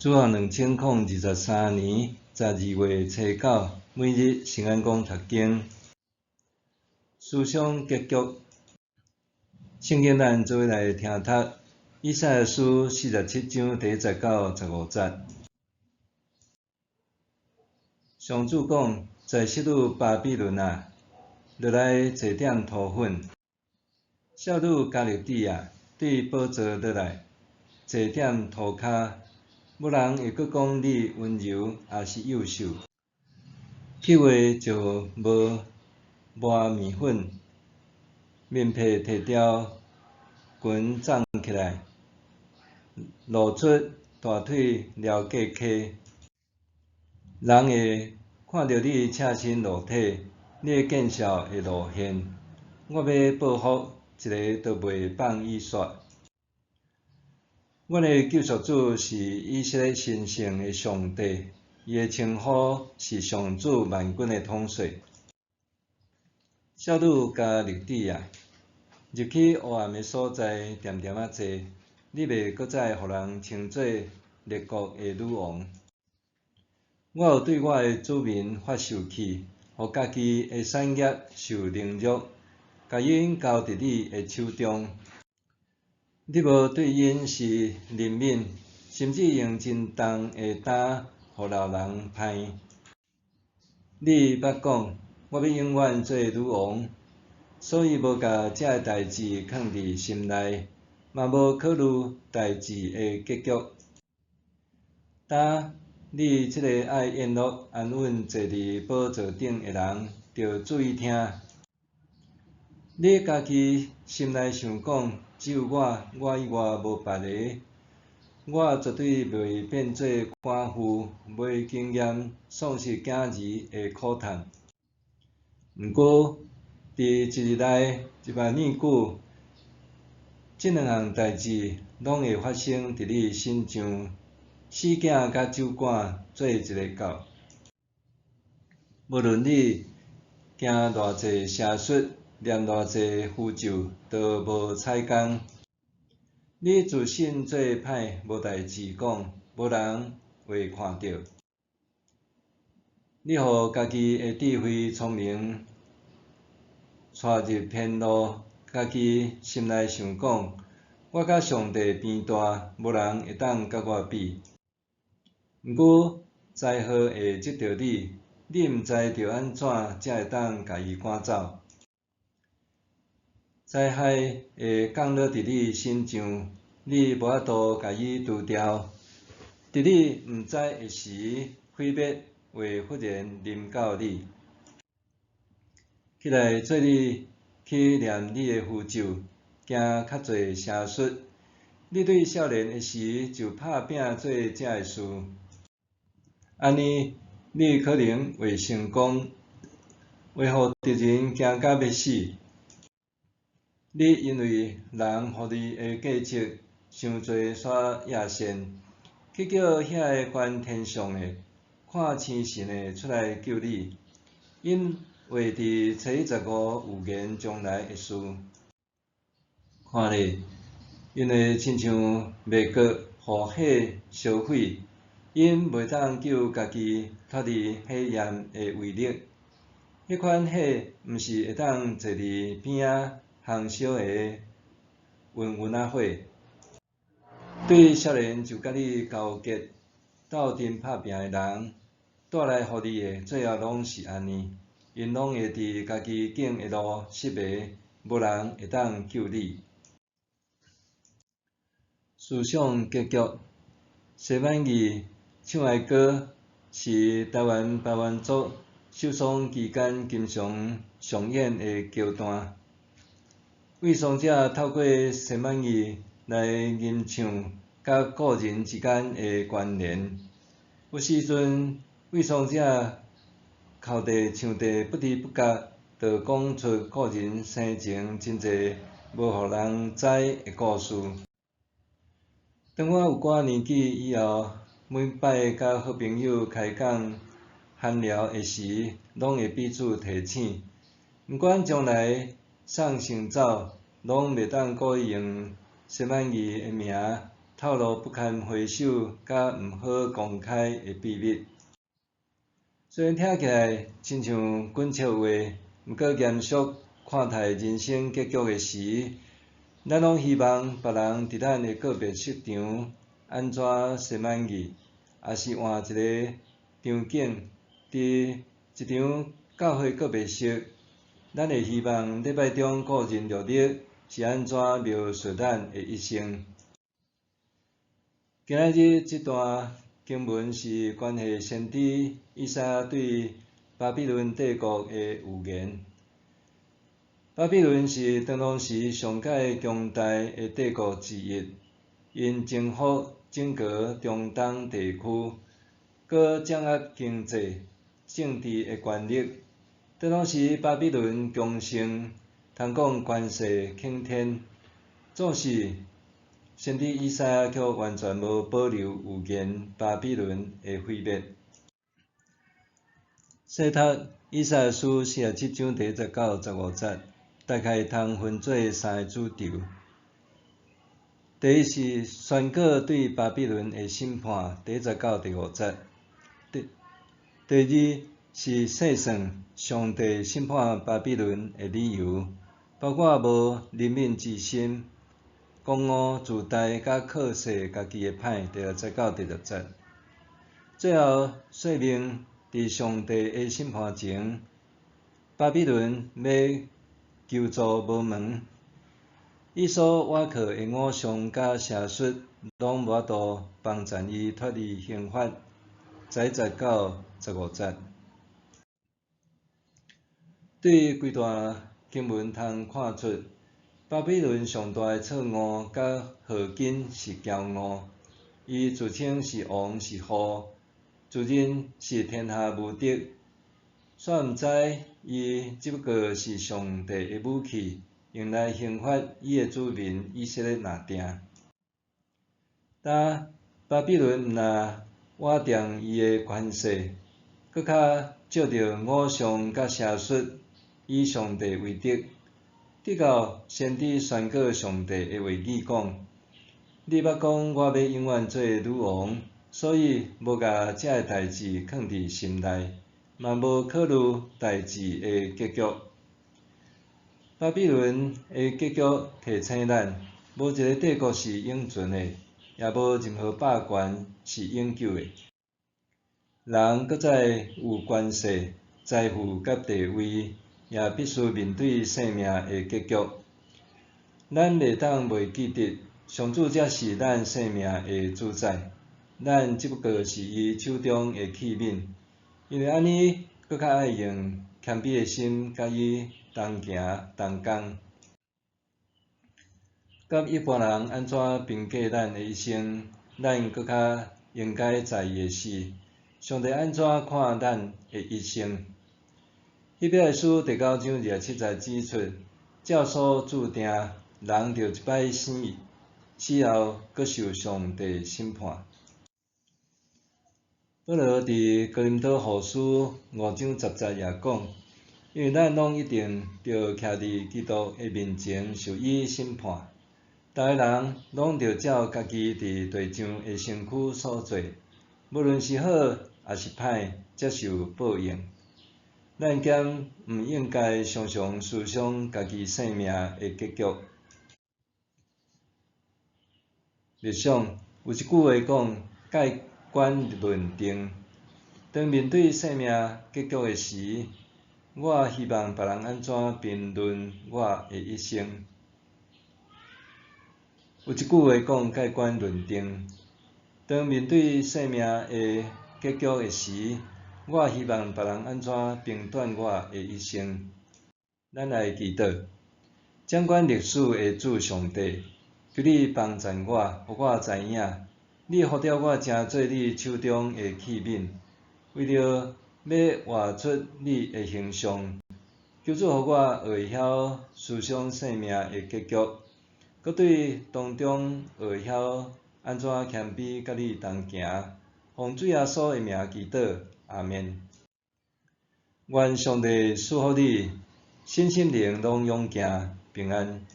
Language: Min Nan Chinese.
主後2023年12月初9，每日聖安講讀經。思想結局，聖經咱做伙來聽讀以賽亞書47章第1節到15節。上主講：在失女巴比倫啊，落來坐點塗粉；少女迦勒底啊，對寶座落來坐踮塗跤。無人會閣講你溫柔，抑是幼秀。去話就無磨麵粉，面皮脫掉，裙藏起來，露出大腿撩過溪。人會看著你赤身露體，你的見笑會露現。我欲報復，一个都袂放伊煞。阮的救贖主是以色列神聖的上帝，伊的稱呼是上主萬軍的統帥。少女迦勒底啊，入去黑暗的所在，恬恬仔坐，你袂閣再予人稱做列國的女王。我有對我的子民發受氣，予家己的產業受凌辱，共𪜶交佇你的手中。你無對𪜶施憐憫，甚至用真重的擔予老人歹。你捌講，我欲永遠做女王，所以無共這个代誌囥佇心內，嘛無考慮代誌的結局。今你這个愛宴樂、安穩坐佇寶座頂的人，著注意聽。你家己心內想講，只有我，我以外無別个。我絕對袂變做寡婦，袂經驗喪失囝兒的苦痛。毋過，佇一日內，一目爾久，這兩項代誌攏會發生佇你身上，死囝佮酒罐做一个到。無論你行偌濟邪術，念偌濟符咒，都無彩工。你自信做歹，無代誌講，無人會看著。你予家己的智慧聰明帶入偏路，家己心內想講：我佮上帝平大，無人會當佮我比。毋過災禍會擊著你，你毋知著按怎才會當共伊趕走。災害會降落佇你身上，你無法度共伊除掉。佇你毋知的時，毀滅會忽然臨到你。起來做你去念你的符咒，行較濟邪術。你對少年的時就拍拚做這个事，按呢你可能會成功，會予敵人驚甲欲死。你因為人予你的計策傷濟煞野線，去叫遐个觀天象的、看星辰的出來救你，𪜶會佇初25預言將來的事。看咧，𪜶會親像麥稞予火燒毀，𪜶袂當救家己脫離火焰的威力。彼款火毋是會當坐佇邊仔烘燒的溫溫仔火。對少年就佮你勾結、鬥陣拍拚的人，帶來予你的，最後攏是按呢，𪜶攏會佇家己揀的路失迷，無人會當救你。思想結局，西滿意唱哀歌是台灣排灣族守喪期間經常上演的橋段。穢喪者透過西滿意來吟唱佮故人之間的關聯。有時陣，穢喪者哭地唱地不知不覺就講出故人生前真濟無予人知的故事。當我有寡年紀以後，每擺佮好朋友開講閒聊的時，攏會彼此提醒，毋管將來送先走，攏袂當故意用西滿意的名透露不堪回首佮毋好公开的秘密。虽然听起来亲像滚笑话，毋过严肃看待人生结局的时，咱拢希望别人伫咱的告别式场按怎说满意，抑是换一个场景，伫一场教会告别式，咱会希望礼拜中个人略历是按怎描述咱的一生。今仔日这段经文是关系先知以赛亚对巴比伦帝国的预言。巴比伦是当时上盖强大的帝国之一，𪜶征服整个中东地区，阁掌握经济、政治的权力。当时巴比伦强盛，通讲权势倾天，总是先知以赛亚却完全无保留预言巴比伦的毁灭。细读以赛亚书47章第1节到15节，大概通分做三个主轴。第一是宣告对巴比伦的审判，第1节到第5节。第二是细算上帝审判巴比伦的理由，包括无怜悯之心、狂傲自大佮靠势家己的歹，第6节到第10节。最后说明伫上帝的审判前，巴比伦欲求助无门，伊所倚靠的偶像佮邪术拢无法度帮助伊脱离刑罚，11节到15节。对规段经文通看出，巴比伦上大的错误佮祸根是骄傲，伊自称是王是父，自认是天下无敌，煞毋知伊只不过是上帝的武器，用来刑罚伊的子民以色列若定。但巴比伦毋但倚重伊的权势，阁较藉著偶像佮邪术，与上帝为敌。直到先知宣告上帝的话语讲：你捌讲我欲永远做女王，所以无共这个代志囥伫心内，嘛无考虑代志的结局。巴比伦的结局提醒咱，无一个帝国是永存的，也无任何霸权是永久的。人阁再有权势、财富佮地位，也必须面对生命的结局。咱袂当袂记得，上主才是咱生命的主宰，咱只不过是伊手中的器皿。因为按呢，阁较爱用谦卑的心，佮伊同行同工。佮一般人按怎评价咱的一生，咱阁较应该在意的是，上帝按怎看咱的一生。希伯来书第9章27节指出，照所注定，人著一摆死，死后阁受上帝审判。保罗伫哥林多后书5章10节也讲，因为咱拢一定著徛伫基督的面前受伊审判，逐个人拢著照家己伫地上的身躯所做，无论是好抑是歹，接受报应。咱敢毋应该常常思想家己生命的结局？默想，有一句话讲：盖棺论定。当面对生命结局的时，我希望别人按怎评论我的一生？有一句话讲：盖棺论定。当面对生命的结局的时，我希望别人按怎评断我的一生？咱来祈祷，掌管历史的主上帝，求你帮助我，予我知影，你呼召我成做你手中的器皿，为著欲活出你的形象。求主予我学会晓思想生命的结局，阁对当中学会晓按怎谦卑佮你同行。奉主耶稣的名祈祷，阿们。愿上帝赐福你，身心灵拢勇健平安。